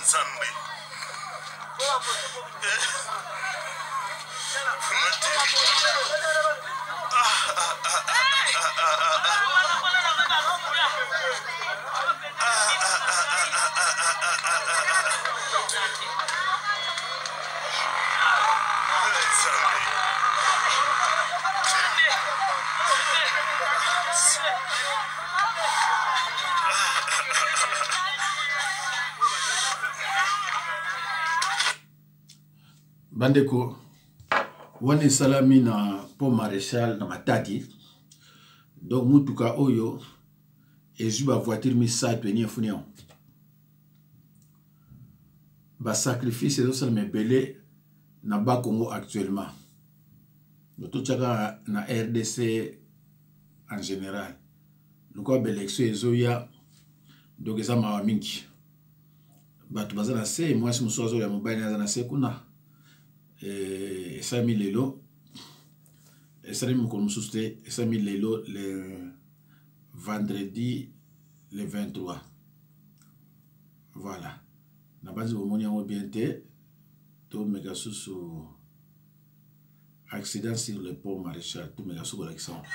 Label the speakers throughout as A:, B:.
A: Nzambe.
B: Bandeko, wana esalami na pont Maréchal na Matadi. Donc mutuka oyo ezwi ba voiture misato eniefuni yango, ba sacrifice ezosalama ebele na Bakongo actuellement. Totiaka na RDC en général lokola ba élection ezoya, donc eza mawa mingi. Bato baza na se, mwasi mosusu azoya, mobali aza na se kuna. Esalami lelo, esalami mokolo mosusu te, esalami lelo le vendredi le 23. Voilà, nabanzi bomoni yango bien te. Tomeka susu accident sur le pont Maréchal, tomeka susu kolakisa yango.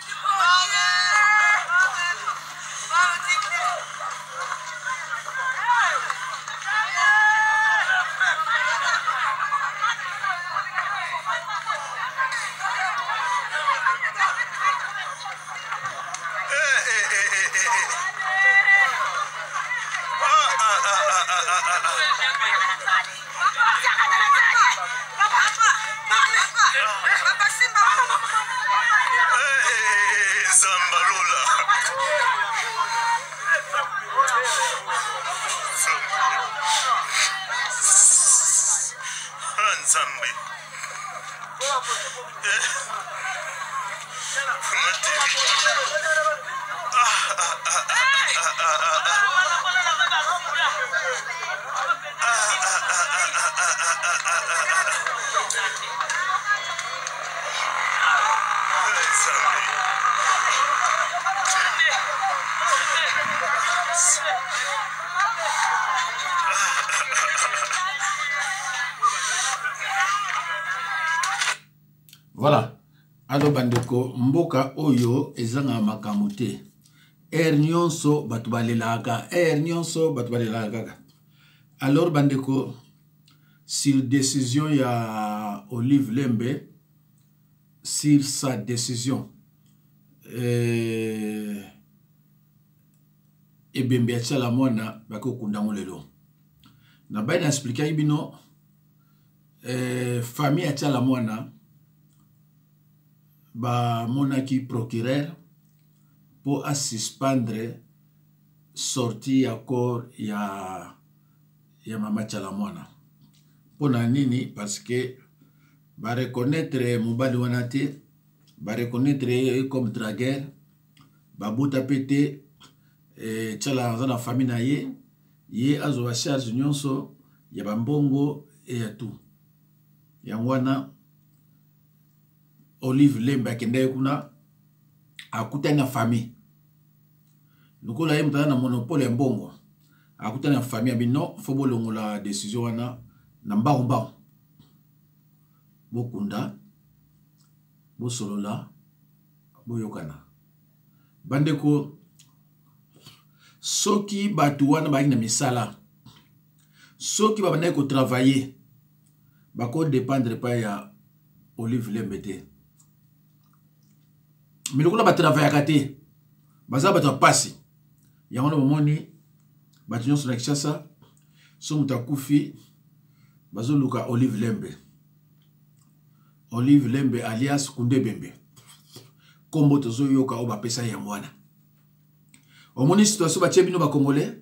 A: Nzambe.
B: Voilà. Alors bandeko, mboka oyo ezanga makambo te. Air nyonso bato balelaka, air nyonso bato balelaka kaka. Alors bandeko, sur décision ya Olive Lembe, sur sa décision, ebembe ya Tshala Mwana bakokunda yango lelo. Na bai na expliquaki bino, famille ya Tshala Mwana bamonaki procureur po asuspendre sortie ya corps ya mama Tshala Mwana. Mpona nini? Parce que ba reconnaître mobali wana te, ba reconnaître ye comme dragueur, babota pe te. Tshala aza na famille na ye, ye azwa ba charge nyonso ya bambongo e ya tout. Yango wana Olive Lembe akendaki kuna, akutani na famille. Lokola ye moto aza na monopole ya mbongo, akutani na famille abi non, faut bolongola décision wana na mbangu mbangu, bokunda, bosolola, boyokana. Bandeko, soki bato wana bayaki na misala, soki babandaki kotravailler, bakodépendre epai ya Olive Lembe te. Mais lokola batravayaka te, baza bato ya pasi. Yango wana bomoni bato nyonso na Kinshasa, so moto akufi bazoluka Olive Lembe. Olive Lembe alias Kunde Bembe, kombo tozoyoka oyo bapesa yango wana. Omoni situation batie bino ba Congolais,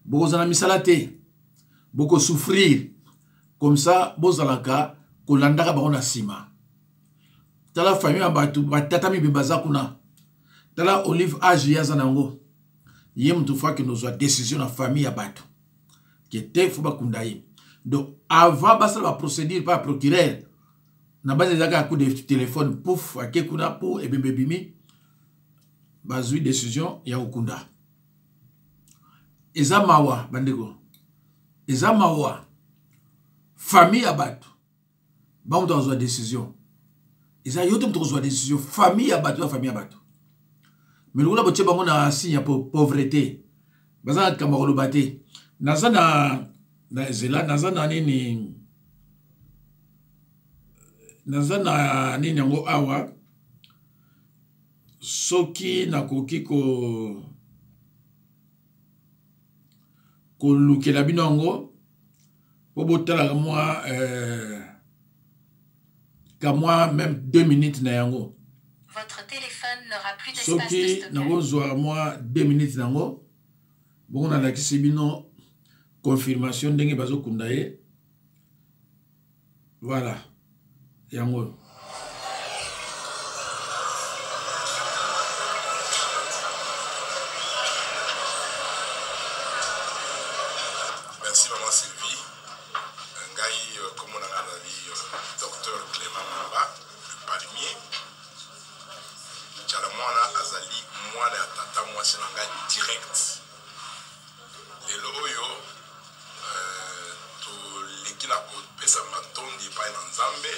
B: bokozala misala te, bokosouffrir comme ça, bozalaka kolandaka bango na nsima. Tala famille ya bato, batata mibimba baza kuna. Tala Olive age ye aza na yango, ye moto fo akende ozwa décision na famille ya bato ke te, fo bakunda ye. Donc avant basala baprocédure pa ya procureur na basi, ezalaka ya coup de téléphone, pouf, ake kuna po ebembe ebimi, bazwi décision ya kokunda. Eza mawa bandeko, eza mawa. Famille ya bato, bango moto azwa décision, eza yo te moto kozwa décision. Famille ya bato, ya famille ya bato, mais lokola botie bango na signe ya pauvreté, baza na likambo ya koloba te. Naza na zela, naza na nini, naza na nini yango awa, soki nakoki ko kolukela bino yango mpo botalaka mwa ka mwa même 2 minutes na yango.
C: Votre téléphone n'aura plus d'espace de
B: Soki
C: stockage.
B: Nakozwa mwa 2 minutes nango bongo, nalakisi bino confirmation ndenge bazokunda ye. Voilà, yango.
A: Merci maman Sylvie. Ngai kombo na nga azali docteur Clément Mamba le Palmier. Tshala Mwana azali mwana ya tata mwasi na ngai direct. Lelo oyo toleki na kopesa matondi epai na Nzambe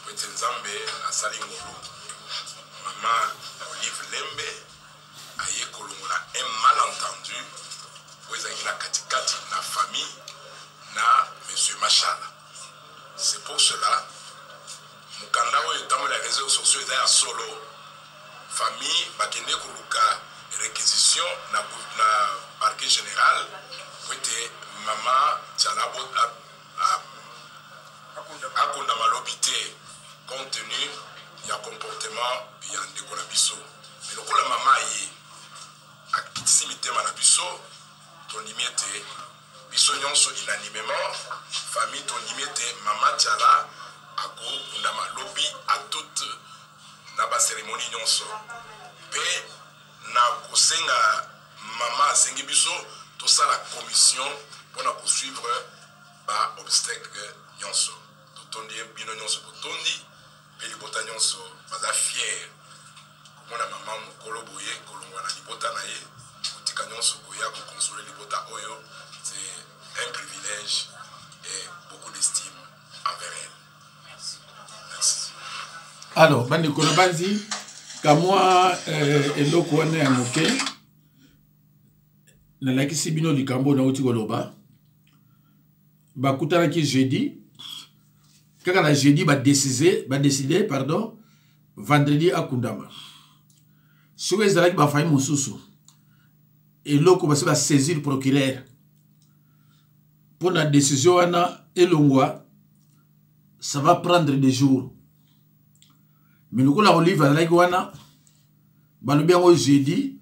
A: po ete Nzambe asali ngolu, mama Olive Lembe aye kolongola un malentendu oyo ezalaki na katikati na famille na monsieur Mashala. C'est pour cela mokanda oyo etambola ya réseaux sociaux eza ya solo. Famille bakende koluka réquisition na parquet général po ete mama Tshala akondama lobi te, compte tenu ya comportement ya ndeko na biso. Mais lokola mama ye akitisi mitema na biso, tondimi ete biso nyonso unanimement, famille, tondimi ete mama Tshala akokundama lobi à toute na bacérémonie nyonso. Mpe na kosenga, mama asengi biso tosala commission mpona kosuivre baobsèques nyonso. Totondi ye, bino nyonso botondi, mpe libota nyonso baza fier komona mama mokolo boye kolongwa na libota na ye, kotika nyonso, koya koconsoler libota oyo. C'est un privilège et beaucoup d'estime envers elle. Merci.
B: Alors bandeko, na banzi kamwa eloko wana ya moke nalakisi bino likambo nauti koloba. Bakutanaki jeudi, kaka na jeudi badécider, badécider, pardon, vendredi akundama. Soki ezalaki bafamille mosusu, eloko basi basaisir procureur mpo na décision wana elongwa, ça va prendre des jours. Mais lokola Olive azalaki wana, balobi yango jeudi,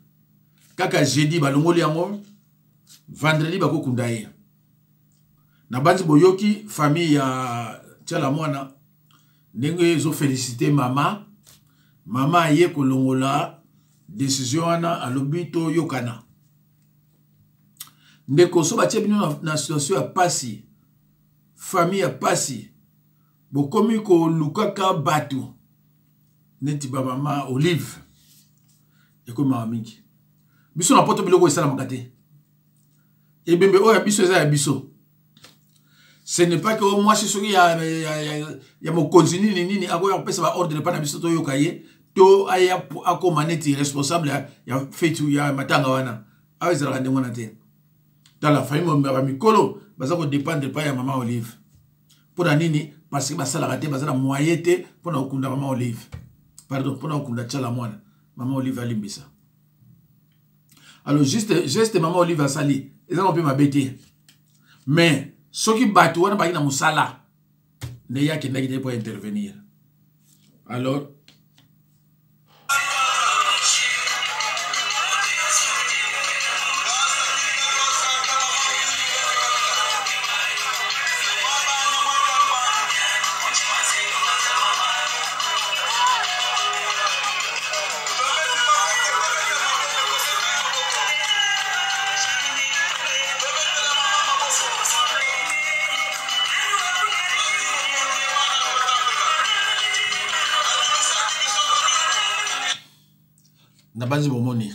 B: kaka jeudi balongoli yango, vendredi bakokunda ye. Na banzi boyoki famille ya Tshala Mwana ndenge ezoféliciter mama. Mama aye kolongola décision wana, alobi toyokana. Ndeko, so batie bino na situation ya pasi, famille ya pasi, bokomi kolukaka bato neti bamama Olive, ekomaka mingi. Biso na Poto, biloko esalamaka te. Ebembe oyo ya biso eza ya biso. Ce n'est pas que o mwasi soki ya mokonzi nini nini akoya kopesa baordre epai na biso, toyoka ye to aya akóma neti responsable ya feti ya matanga wana. Awa ezalaka ndenge wana te. Tala famille ya bamikolo baza kodépendre epai ya mama Olive. Mpo na nini? Parce que basalaka te, baza na moyen te mpo na kokunda mama Olive, pardon, mpo na kokunda Tshala Mwana. Mama Olive alimbisa. Alors juste geste mama Olive asali eza mpe mabe te, mais soki bato wana baki na mosala nde ye akendaki te mpo intervenir. Alors Nabanzi bomoni.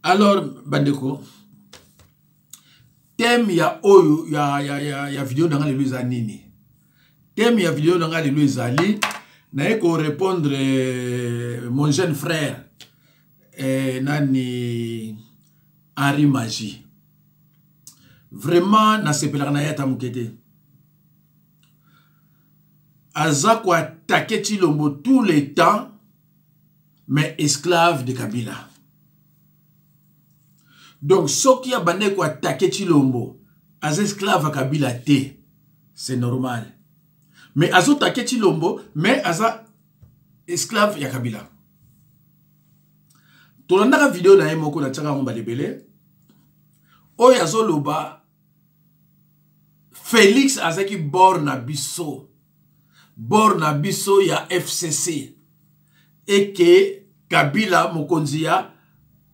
B: Alors bandeko, thème ya oyo ya video na nga lelo eza nini? Thème ya video na nga lelo ezali naye ko répondre mon jeune frère nani Henri Magie. Vraiment nasepelaka na ye ata moke te. Aza ko attaquer Tshilombo tout le temps, mais esclave de Kabila. Donc soki abandaki ko attaquer Tshilombo, aza esclave ya Kabila te, c'est normal. Mais azo attaquer Tshilombo, mais aza esclave ya Kabila. Tolandaka video na ye moko na tiaka yango balebele oyo azoloba Félix azaki bord na biso, bord na biso ya FCC, eke Kabila mokonzi ya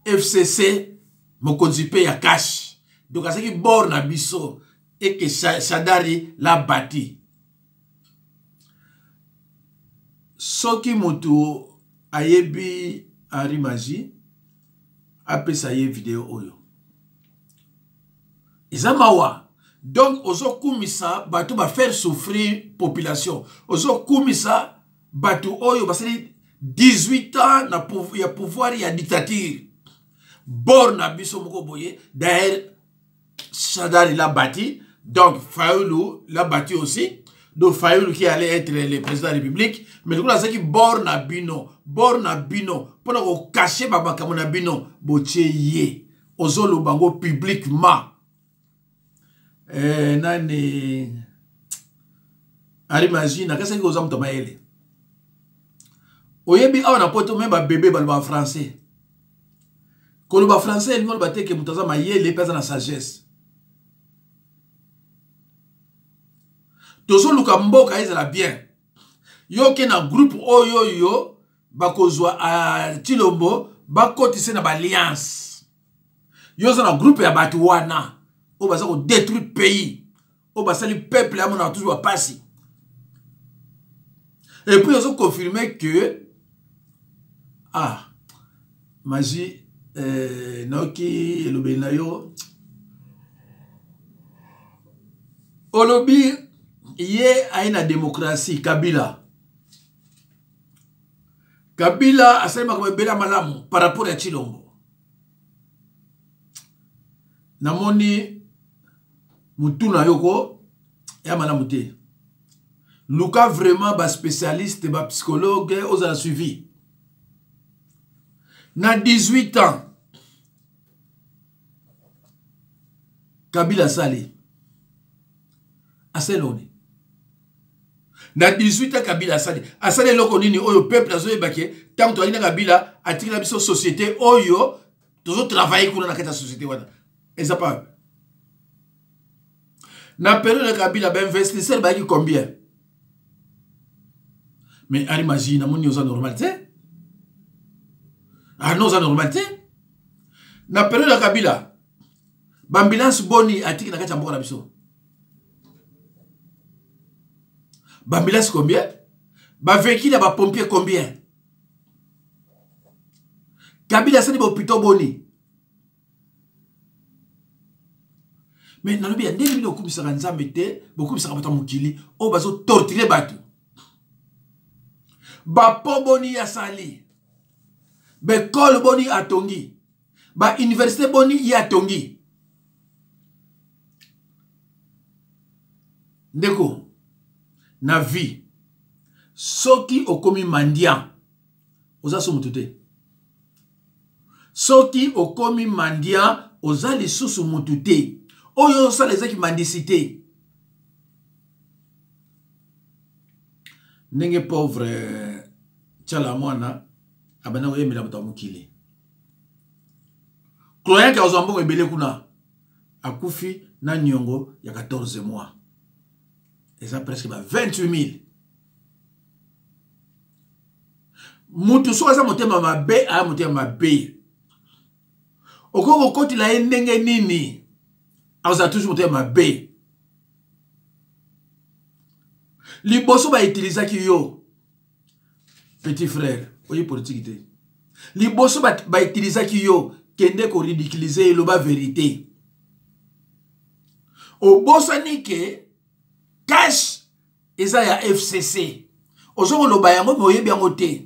B: FCC, mokonzi pe ya cash. Donc azaki bord na biso eke Shadary la bati. Soki mutu ayebi Henri Magie, apesa ye video oyo. Eza mawa. Donc ozokumisa bato ba faire souffrir population, ozokumisa bato oyo basali 18 ans na ya pouvoir ya dictature. Bord na biso moko boye. D'ailleurs Shadary l'a bâti, donc Fayulu l'a bâti aussi. Donc Fayulu qui allait être le président de la République, mais du coup, c'est qui bord na bino, bord na bino, pour nous cacher baba kamona bino, botie ye, ozolo bango publiquement. Nani Henri Magie, na kasa ki oza muto mayele. Oyebi awa na poto même ba bébé ba loba français. Koloba français elingi oloba te ke moto aza mayele mpe aza na sagesse. Tozoluka mboka ezala bien. Yo ke na groupe oyo yo bakozwa a Tshilombo bakotise na ba alliance. Yo oza na groupe ya bato wana oyo baza ko détruire pays, oyo basali peuple ya mona toujours pasi. Et puis ozo confirmer que ah magie naoki elobeli na yo olobi ye aye na démocratie. Kabila, Kabila asali makambo ebele ya malamu par rapport ya Tshilombo. Namoni mutu na yo ko ya malamu te. Luka vraiment ba spécialiste, ba psychologue ozala suivi. Na 18 ans Kabila asali aseloni. Na 18 ans Kabila asali, asali eloko nini oyo peuple azoyeba ke tango toyaki na Kabila atikela biso société oyo tozo travailler kuna na kati ya société wana. Eza pa na période ya Kabila ba investisseurs bayaki combien? Mais Henri Magie, namoni oza normal te. Ah non, oza normal te. Na période ya Kabila ba ambulance boni atiki na kati ya mboka na biso? Ba ambulance combien? Ba véhicule ya ba pompier combien? Kabila asali ba hôpitaux boni? Mais nalobi ya ndenge bino okumisaka Nzambe te, bokumisaka bato ya mokili oyo bazo torturer bato. Ba pont boni asali, ba école boni atongi, ba université boni ye atongi. Ndeko, na vie, soki okomi mendiant, oza so mutu te. Soki okomi mendiant, oza lisusu mutu te. Oyo osala ezaki mendicité. Ndenge pauvre Tshala Mwana abanda koyembela moto ya mokili. Croyant ke azwa mbongo ebele kuna, akufi na niongo ya 14 mois. Eza presque ba 28 000. Mutu soki aza motema mabe, aya motema mabe. Okoki kokotela ye ndenge nini? Aza toujours motema mabe. Liboso ba utilisaki yo, petit frère, oyi politique te. Liboso bautilisaki yo, kende koridiculize, eloba verité. Obosani ke cash eza ya FCC. Ozo koloba yango me oyebi yango te.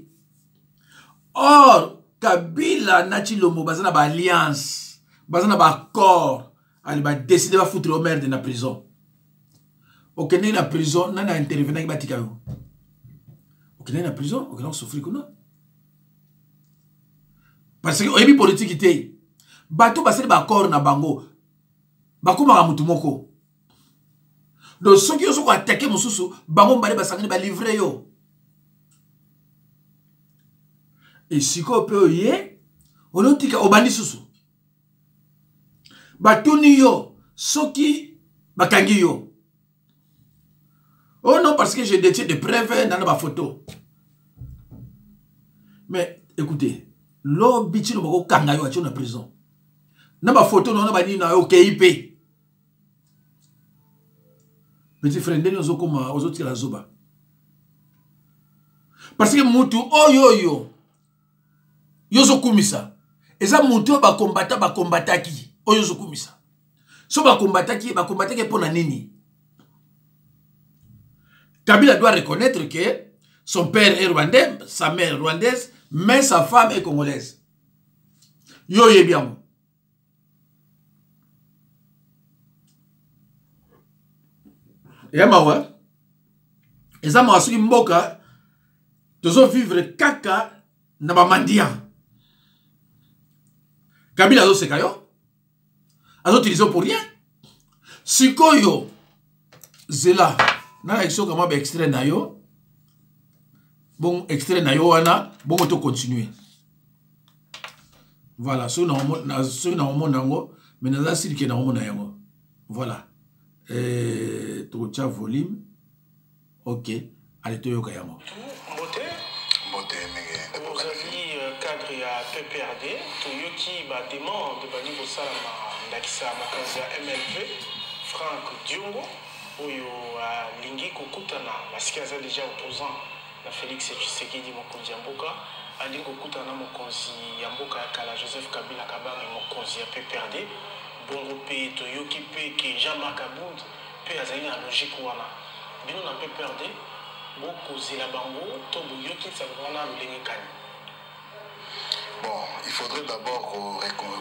B: Or Kabila na Tshilombo baza na ba alliance, baza na ba accord, ali ba décider ba foutre yo merde na prison. Okendeki na prison, nani a intervenaki batika yo? Okendeki na prison, okendaki kosouffrir kuna. Parce que oyebi politique te. Bato basali ba accord na bango, bakomaka mutu moko. Donc soki ozo koatake mosusu, bango mibale basangani balivre yo. E sikoyo mpe oye olotika obandi susu, batuni yo soki bakangi yo. Oh non, parce que je détiens des preuves dans ma photo. Mais écoutez, lobi tino bako kanga yo atie na prison. Na ba photo na ba nini na yo KIP. Petit frère ndenge ozokoma ozotikala zoba. Parce que mutu oyo oyo yo ozokumisa eza mutu oyo bakombata bakombataki oyo ozokumisa. So bakombataki bakombataki mpo na nini? Kabila doit reconnaître que son père est rwandais, sa mère rwandaise, mais sa femme est congolaise. Yo oyebi yango. Eya mawa, eza mawa soki mboka tozovivre kaka na bamandia. Kabila azoseka yo, azoutilize pour rien. Sikoyo zela nalakisi yo kama baextrait na yo, bon extrait na yo wana bongo to continue. Voilà, soki nakomona yango, mais naza silike nakomona yango. Voilà, tokotia volume. Ok, allez toyoka yango.
D: Mbote.
A: Mbote ndenge
D: ozali cadre ya PPRD, toyoki ba demande bandi kosalama ndakisa mokonzi ya MLP Frank Diongo oyo alingi kokutana parce aza déjà opposant na Félix Tshisekedi mokonzi ya mboka, alingi kokutana na mokonzi ya mboka ya kala Joseph Kabila Kabange mokonzi ya PPRD. Bongo pe toyoki pe ke Jean-Marc Kabund pe azali na logique wana. Bino na PPRD bokozela bango to boyoki nsango wana lolenge kani?
A: Bon, il faudrait d'abord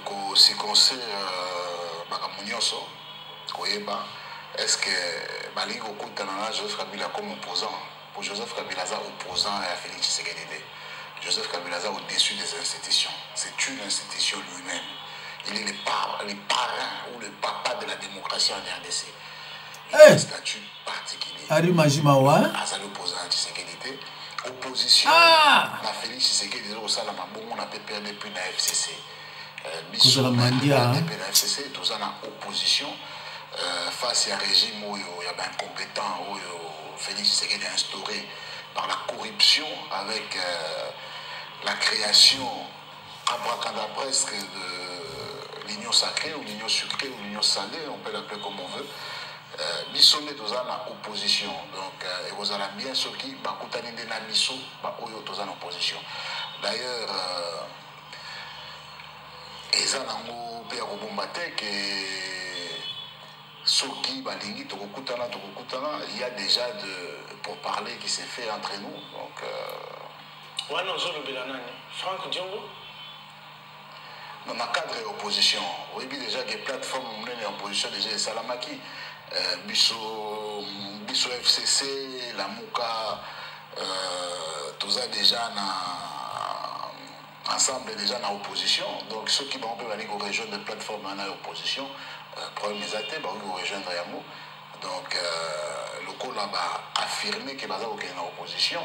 A: qu'on séquence makambo nyonso, koyeba est-ce que balingi kokutana na Joseph Kabila comme opposant. Pour Joseph Kabila aza opposant ya Félix Tshisekedi te. Joseph Kabila aza au-dessus des institutions. C'est une institution lui-même. Il est le parrain ou le papa de la démocratie en RDC. Il a un statut particulier.
B: Ari Majimawa.
A: Azali opposant ya Tshisekedi te. Opposition na Félix Tshisekedi ezokosala mabongo na PPRD puis na FCC. Biso
B: Kozala
A: na
B: mandia,
A: PPRD na FCC toza na opposition face ya régime oyo ya ba incompétent oyo Félix Tshisekedi a instauré par la corruption avec la création abracadabresque de l'union sacrée ou l'union sucrée ou l'union salée, on peut l'appeler comme on veut. Biso nde toza na opposition, donc ekozala bien soki bakutani nde na biso ba oyo toza na opposition. D'ailleurs eza nango mpe ya kobomba te ke soki balingi tokokutana, tokokutana. Il y a déjà de pour parler qui s'est fait entre nous. Donc
D: wana ozolobela nani? Frank Diongo?
A: Non, na cadre ya opposition, oyebi déjà ke plateforme monene ya opposition déjà esalamaki. Biso biso FCC, Lamuka, toza déjà na ensemble, déjà na opposition. Donc soki bango mpe balingi korejoindre plateforme wana ya opposition, problème eza te, bakoki korejoindre yango. Donc lokola baaffirme ke baza kokende na opposition,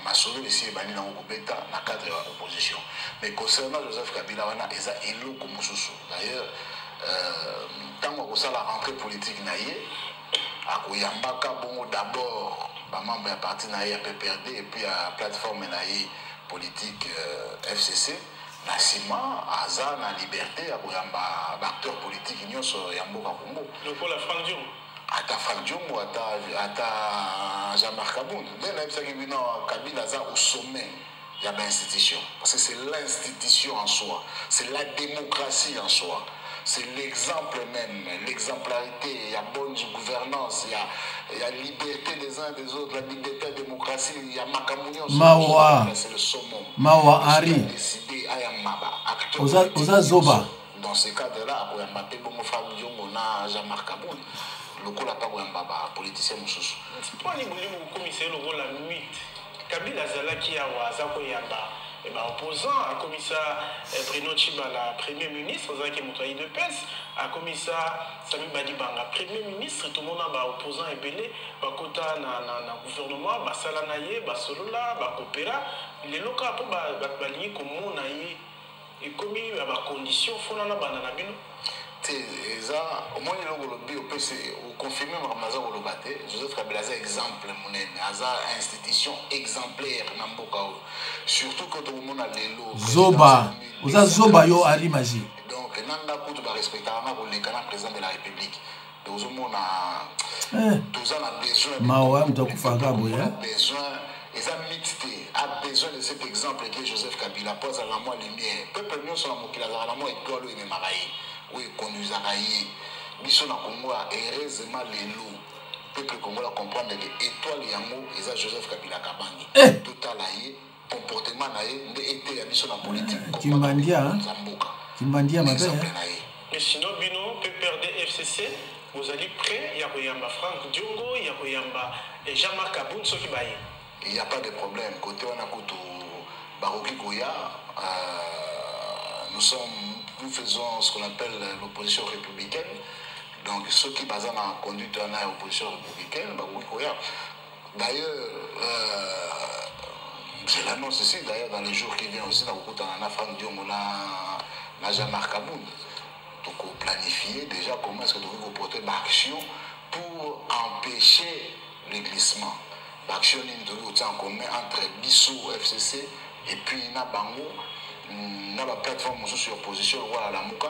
A: masolo esi ebandi nango kobeta na cadre ya opposition. Mais concernant Joseph Kabila, wana eza eloko mosusu. D'ailleurs ntango akosala rentrée politique na ye, akoyambaka bongo d'abord bamembre ya parti na ye ya PPRD et puis ya plateforme na ye politique FCC. Na nsima aza na liberté ya koyamba baacteur politique nyonso ya mboka Congo.
D: Lokola Frank Diongo?
A: Ata Frank Diongo, ata Jean-Marc Kabund. Nde nayebisaki bino, Kabila aza au sommet.
E: ya bainstitution, parce que c'est l'institution en soi, c'est la démocratie en soi, c'est l'exemple même, l'exemplarité. Il y a bonne gouvernance, il y a liberté des uns et des autres, la liberté, la démocratie, il y a makambo nyonso.
B: Mawa.
E: C'est le summum.
B: Mawa Ari.
E: Décidé ayamba acteur
B: Oza, oza zoba.
E: Dans ce cadre là, akoyamba mpe bongo Frank Diongo na Jean-Marc Kabund, lokola mpe akoyamba bapoliticien mosusu.
D: Mponi bolingo kokomisa ye lokola mythe? Kabila azalaki awa, aza koyamba baopposant, akomisa Bruno Tshibala premier ministre, azalaki moto ya UDPS, akomisa Sami Badibanga premier ministre. Tomona baopposant ebele bakota na gouvernement, basala na ye, basolola, bakopera. Lelo kaka mpo bato balingi komona ye, ekomi ya bacondition fona na banda na bino?
E: Te, eza omoni eloko olobi, opesi oconfirme makambo aza koloba te. Joseph Kabila aza exemple monene, aza institution exemplaire na mboka oyo, surtout que tokomona lelo
B: Zoba, oza zoba yo Ari Magie.
E: Donc nanga kutu barespectaka nga koleka na président de la République. Donc ozomona toza na besoin
B: Mawa, moto akufaka boye, eh?
E: Besoin eza mythe te, a besoin de cet exemple que Joseph Kabila, mpo azala na mwa lumière. Peuple nyonso na mokili azalaka na mwa étoile oyo ememaka ye, oyo econduisaka ye. Biso na Congo, heureusement lelo peuple congolais comprendre que étoile yango eza Joseph Kabila Kabange. Totala ye, comportement na ye nde eteya biso na politique.
B: Kimbandia, hein?
E: Za mboka.
B: Kimbandia mabe,
E: Exemple
B: hein?
E: na ye.
D: Mais sinon bino PPRD FCC bozali prêt ya koyamba Frank Diongo, ya koyamba Jean-Marc Kabund soki baye?
E: Il n'y a pas de problème côté wana kutu, bakoki koya. Nous faisons ce qu'on appelle l'opposition républicaine. Donc soki baza na conduite wana ya opposition républicaine, bakoki koya. D'ailleurs, je l'annonce ici, d'ailleurs dans les jours qui viennent aussi, nakokutana na Frank Diongo na Jean-Marc Kabund. Tokoplanifie déjà comment est-ce que tokoki koporter baaction pour empêcher le glissement, baaction nini tokoki kotia en commun entre biso FCC et puis na bango, na baplateforme mosusu ya opposition lokola Lamuka,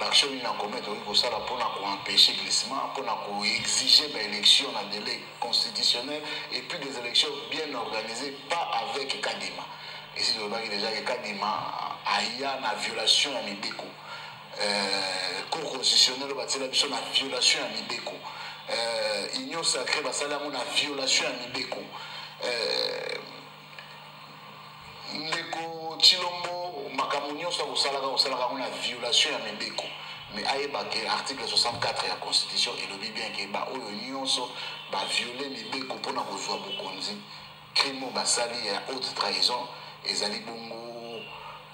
E: baaction nini en commun tokoki kosala mpona koempêcher glissement, mpona koexige baélection na délai constitutionnel et puis des élections bien organisées, pas avec Kadima. Esi tolobaki déjà ke Kadima aya na violation ya mibeko, cour constitutionnelle oyo batiela biso na violation ya mibeko, union sacrée basali yango na violation ya mibeko, ndeko Tshilombo makambo nyonso akosalaka, kosalaka yango na violation ya mibeko. Mais ayeba ke article 64 ya constitution elobi bien ke baoyo nyonso baviole mibeko mpona kozwa bokonzi, crime oyo basali ya haute trahison ezali bongo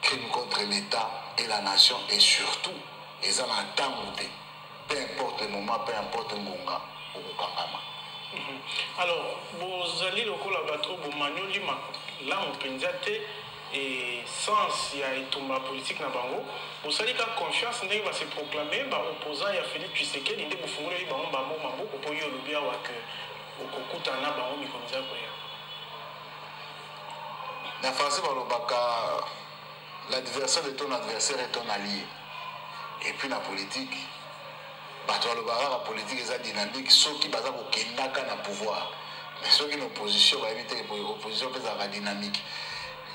E: crime contre l'État et la nation. Et surtout eza na ntango te, peu importe le moment, peu importe ngonga, okokangama.
D: Alors bozali lokola bato oyo bomanyoli malamu mpenza te e sens ya etumba politique na bango. Bosali ka confiance ndenge base proclame baopposant ya Félix Tshisekedi nde bofungoleli bango bango maboko, mpo yo olobi awa ke okokutana na bango mikolo eza koya?
E: Na français balobaka: l'adversaire de ton adversaire est ton allié. Et puis na politique, bato balobaka kaka politique eza dynamique soki baza kokendaka na pouvoir, mais soki na opposition, bayebi te opposition mpe ezalaka dynamique.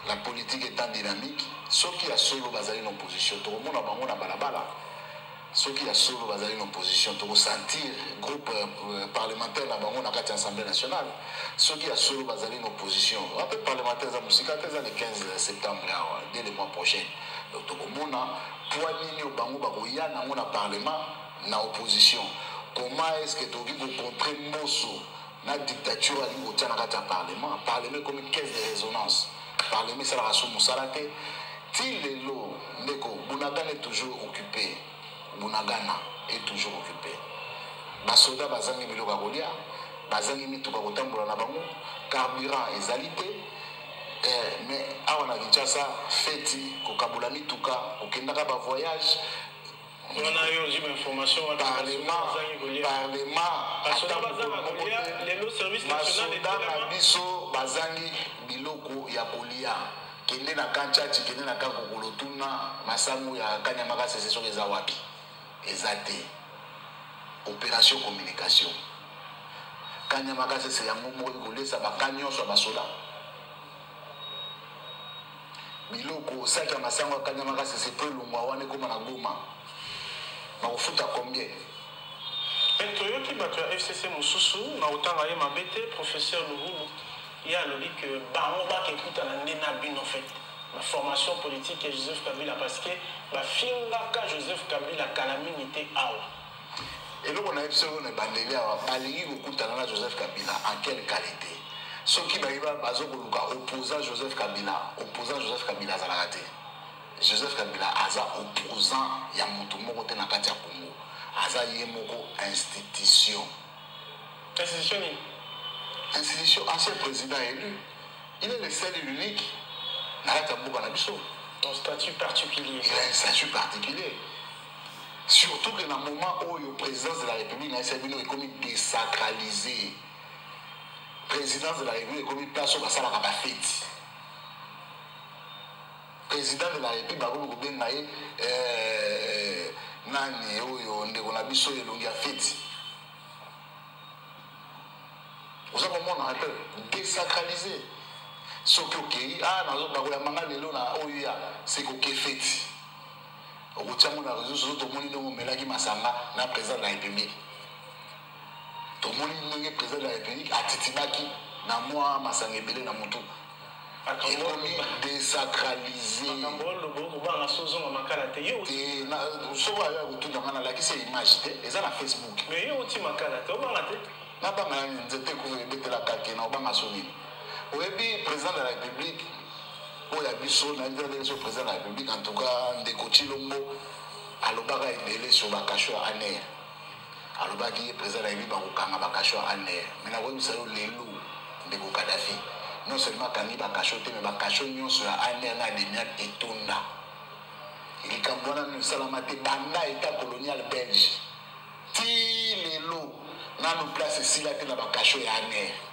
E: La politique étant dynamique, soki ya solo bazali na opposition, tokomona bango na balabala. Soki ya solo bazali na opposition, tokosentir groupe parlementaire na bango na kati ya Assemblée nationale. Soki ya solo bazali na opposition, ape parlementaire eza mosika te, eza le 15 septembre awa, dès le mois prochain. Donc tokomona poids nini oyo bango bakoya nango na parlement na opposition. Comment est ce que tokoki kocontre Mboso na dictature alingi kotia na kati ya parlement? Parlement ekomi caisse de résonance, parlement esalaka so mosala te ti lelo. Ndeko, Bunagana est toujours occupé, Bunagana est toujours occupé. Basoda bazangi biloko ya kolia, bazangi mituka kotambola na bango, carburant ezali te. Mais awa na Kinshasa, feti, kokabola mituka, kokendaka bavoyage.
D: Wana yo ozwi bainformation wana?
E: Parlement, parlement.
D: Basoda bazanga kolia lelo, service national.
E: Basoda na biso bazangi biloko ya kolia. Kende na camp Tshatshi, kende na camp Kokolo, tuna masango ya Kanyama Kasese soki eza wapi. Eza te. Opération communication, Kanyama Kasese yango moko ekolesa baka nyonso ya basoda. Biloko saki ya masango ya Kanyama Kasese mpo elongwa wana ekoma na Goma, bakofuta combien?
D: Mpe toyoki bato ya FCC mosusu, nakotanga ye mabe te, Professeur Luhulu, ye alobi que bango bakekutana nde na bino en fait, ba formation politique ya Joseph Kabila parce que bafingaka Joseph Kabila kala mingi te awa.
E: Eloko nayebisi yo na ebandeli awa, balingi kokutana na Joseph Kabila en quelle qualite? Soki bayi bazo koluka opposant Joseph Kabila, opposant Joseph Kabila azalaka te. Joseph Kabila aza opposant ya mutu moko te na kati ya Congo. Aza ye moko institution.
D: Institution nini?
E: Institution, ancien president elu. Il est le seul et l'unique na kati ya mboka na biso.
D: Un statut particulier.
E: Il a un statut particulier. Surtout que na moment oyo présidence de la République na bino ekomi désacralisé. Présidence de la République ekomi place oyo basalaka ba feti. Président de la République bakomi kobenga ye nani oyo ndeko na biso elongi ya feti. Oza komona un peu désacralisé. Soki okei, ah, nazo bakoyamba nga lelo na oyo ya, c'est koke feti. Okotia ngo na réseau sociaux, tomoni ndenge omelaki masanga na président de la République. Tomoni ndenge président de la République atitibaki na mwa masanga ebele na mutu. Ekomi désacralisé.
D: Makambo oyo lobo okobanga so ozonga makala te. Yo
E: te, na, soko ayo akotuna nga nalakisi ya image te, eza na Facebook.
D: Mais yo oti makala te, obanga te?
E: Nabanga nani? Nzete ekufa ebetelaka te, na obanga so nini? Oyebi président de la République oyo ya biso, nayebi te ndenge so président de la République, en tout cas ndeko Tshilombo alobaka ebele sur bakasho ya ANR. Alobaki ye président de la République bakokanga bakasho ya ANR. Mais nakoyebisa yo lelo ndeko Kadhafi, non seulement akangi bakasho te, mais bakasho nyonso ya ANR na DEMIAP etonda. Likambo wana nanu esalama te banda état colonial belge ti lelo, nanu place esila te na bakasho ya ANR.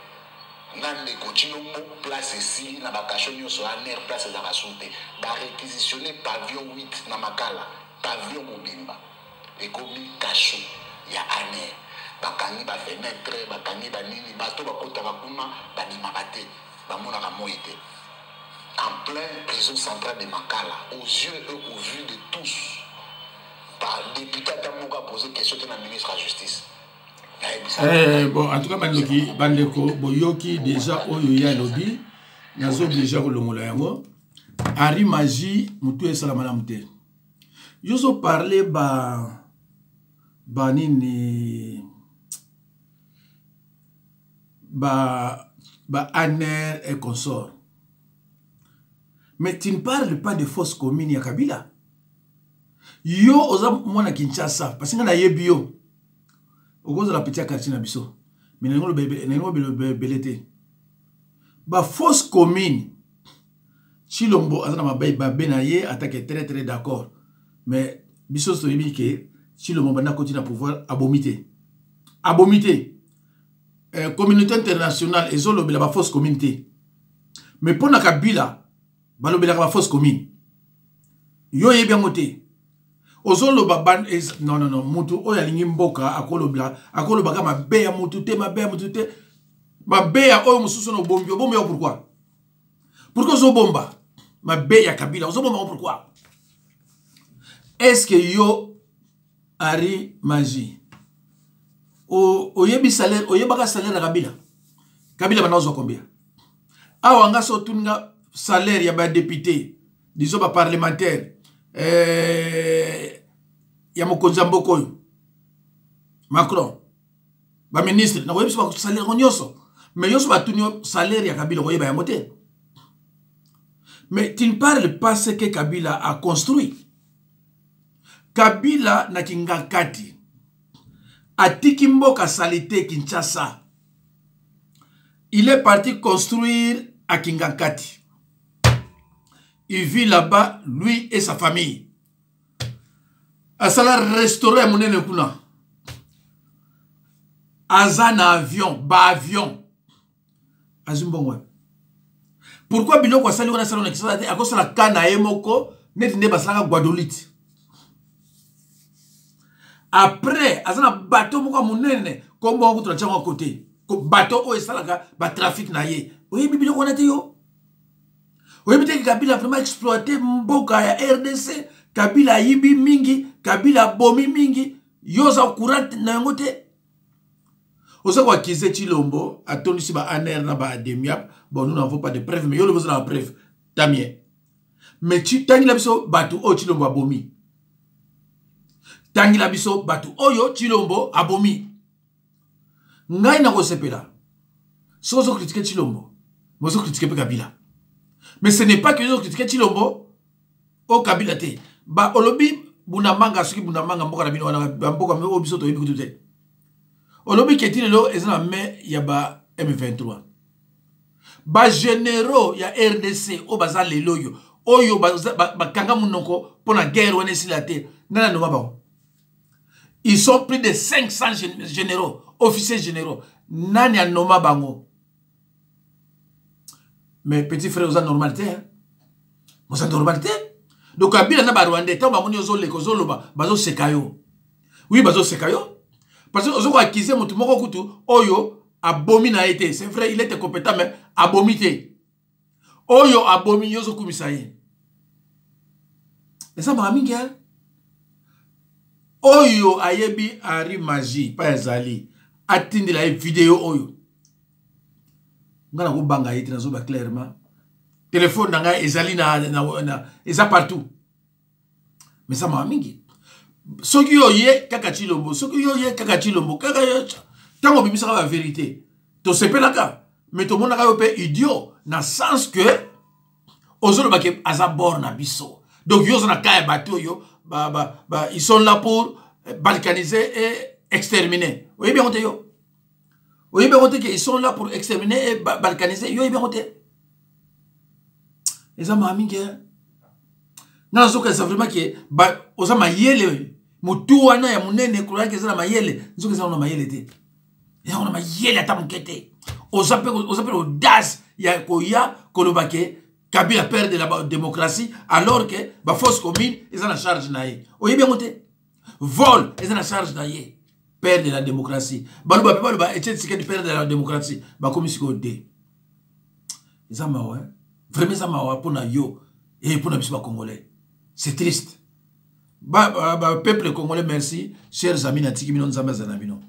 E: Na ndeko Tshilombo place esili na bakasho nyonso ya ANR, place ezalaka su te. Ba réquisitionner pavillon 8 na Makala, pavillon mobimba ekomi kasho ya ANR. Bakangi ba fenêtre, bakangi ba nini, bato bakotaka kuna babimaka te, bamonaka moi te. En plein prison centrale de Makala, aux yeux et aux vues de tous, par député ata moko a posé question te na ministre ya justice.
B: Bon, en tout cas bandoki, bandeko boyoki déjà oyo ye alobi, nazo oblige kolongola yango. Henri Magie motu esala malamu te. Yo ozo parler ba ba nini ba ba ANR et consort, mais tu ne parles pas de fausse commune ya Kabila. Yo oza mwana Kinshasa, parce que nga nayebi yo okozala petit ya quartier na biso, mais nalingi oloba ebele te. Ba fausse commune, Tshilombo aza na mabe babe na ye atake très très d'accord, mais biso toyebi ke Tshilombo banda koti na pouvoir abomi te, abomi te. Communauté internationale ezolobela ba fausse commune te, mais mpo na Kabila balobelaka ba fausse commune. Yo oyebi yango te, ozoloba ban, ez, non, non, non, mutu oyo alingi mboka akolobela, akolobaka mabe ya mutu te, mabe ya mutu te, mabe ya oyo mosusu na obombi, obombi yango pourquoi? Pourquoi ozobomba mabe ya Kabila? Ozobomba yango pourquoi? Est-ce que yo Henri Magie oyebi salaire, oyebaka salaire ya Kabila? Kabila banda ozwa combien? Awa nga so otuni nga salaire ya ba député, disons ba parlementaire, ya mokonzi ya mboka oyo Macron, ba ministre, nakoyebisa ba salaire yango nyonso, mais nyonso batuni yo salaire ya Kabila okoyeba yango te. Mais tu ne parles pas ce que Kabila a construit. Kabila na Kingakati atiki mboka salité Kinshasa, il est parti construire à Kingakati. Il vit là-bas, lui et sa famille. Asala restaurant ya monene kuna. Aza na avion, ba avion. Azwi mbongo wapi? Pourquoi biloko asali wana asali wana Kinshasa te, akosala ka na ye moko neti nde basalaka Guadolite. Après, aza na bateau moko ya monene, kombo yango kutu na tiango ya côté. Ko bateau oyo esalaka ba trafic na ye. Oyebi biloko wana te yo? Oyebi te ke Kabila vraiment exploite mboka ya RDC? Kabila ayibi mingi, Kabila abomi mingi, yo oza courant na yango te. Oza koakize Tshilombo atondisi ba ANR na ba ADEMIAP. Bon, nous n'avons pas de preuve, mais yo lobi oza na ba preuve, tamie. Mais tangela biso bato oyo Tshilombo abomi. Tangela biso bato oyo Tshilombo abomi. Ngai nakosepela soki ozo critiquer Tshilombo, mais ozo critiquer mpe Kabila. Mais ce n'est pas que ozo critiquer Tshilombo o Kabila te. Ba olobi Bunamanga, soki Bunamanga mboka na bino wana, ba mboka oyo biso toyebi kutu te. Olobi keti lelo eza na main ya ba M23. Ba généraux ya RDC oyo baza lelo oyo, oyo bakanga monoko mpo na guerre wana esila te, nani anoma bango? Ils sont plus de 500 généraux, officiers généraux. Nani anoma bango? Mais petit frère, oza normal te, hein? Oza normal te. Donc Kabila na ba Rwandais, tango bamoni ozoleka, ozoloba, bazoseka yo. Oui, bazoseka yo. Parce que ozoko accuser motu moko kutu oyo abomi na ye te. C'est vrai, il était compétent, mais abomi te. Oyo abomi, yo ozokumisa ye. Eza mawa mingi, hein? Oyo ayebi Henri Magie pa ezali, atindela ye video oyo. Nga nakobanga ye te, nazoba clairement. Telefone na ngai ezali na eza partout. Mais eza mawa mingi. Soki yo ye kaka Tshilombo, soki yo ye kaka Tshilombo, kaka yo ntango obimisaka ba vérité, tosepelaka, mais tomonaka yo mpe idiot na sens que ozoloba ke aza bord na biso. Donc yo oza na cas ya bato oyo ils sont là pour balkaniser et exterminer. Oyebi yango te yo? Oyebi yango te ke ils sont là pour exterminer et balkaniser? Yo oyebi yango te? Eza mawa mingi, hein? Nga nazokanisa vraiment ke oza mayele, motu wana ya monene croyant eza na mayele, nzoka eza na mayele te. Eza na mayele ata moke te. Oza mpe audace ya koya koloba ke Kabila père de la démocratie, alors que ba fosse commune eza na charge na ye. Oyebi yango te? Vol eza na charge na ye. Père de la démocratie. Baloba pe baloba Etienne Tshisekedi père de la démocratie. Bakomi sikoyo te. Eza mawa, hein? Vraiment eza mawa mpona yo et mpona biso ba Congolais. C'est triste. Ba peuple congolais, merci. Chers amis, natiki bino, Nzambe azala na bino.